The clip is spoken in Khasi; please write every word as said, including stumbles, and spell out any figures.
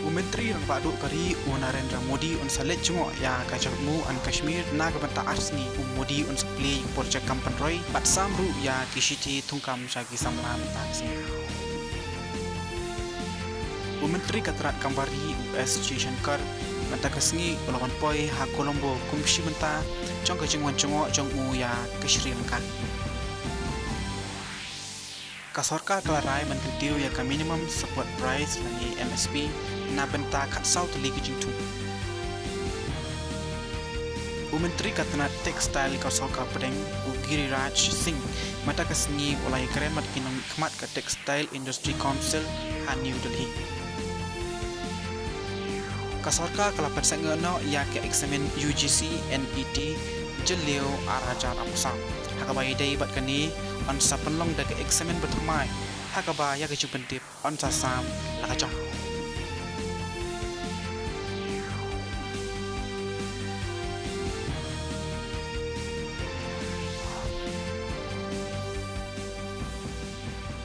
U Myntri Rangbah Duh ka ri u Narendra Modi un sa leit jngoh ïa ka jaka Jammu and Kashmir na ka bynta ar sngi. U Modi un sa plie ïa ki project kam pynroi bad sam ruh ïa ki shithi thungkam sha ki samla mynta ka sngi. U Myntri ka tnat kam bar ri u S Jaishankar mynta ka sngi u la wan poi ha Colombo kum shi bynta jong ka jingwan jngoh jong u ïa ka Sri Lanka. Ka sorkar ka la rai ban kyntiew ïa ka minimum support price lane M S P na bynta khatsaw tylli ki jingthung. U Myntri ka tnat textile ka sorkar pdeng u Giriraj Singh mynta ka sngi u la ïakren bad ki nongmihkhmat ka Textile Industry Council ha New Delhi. Ka sorkar ka la pynsngew noh ïa ka eksamin U G C N E T jylliew ar hajar arphew saw, ha kaba ïadei bad kane yn sa pynlong da ka eksamin bathymmai ha kaba ïa ka jingpyntip yn sa sam la ka jong.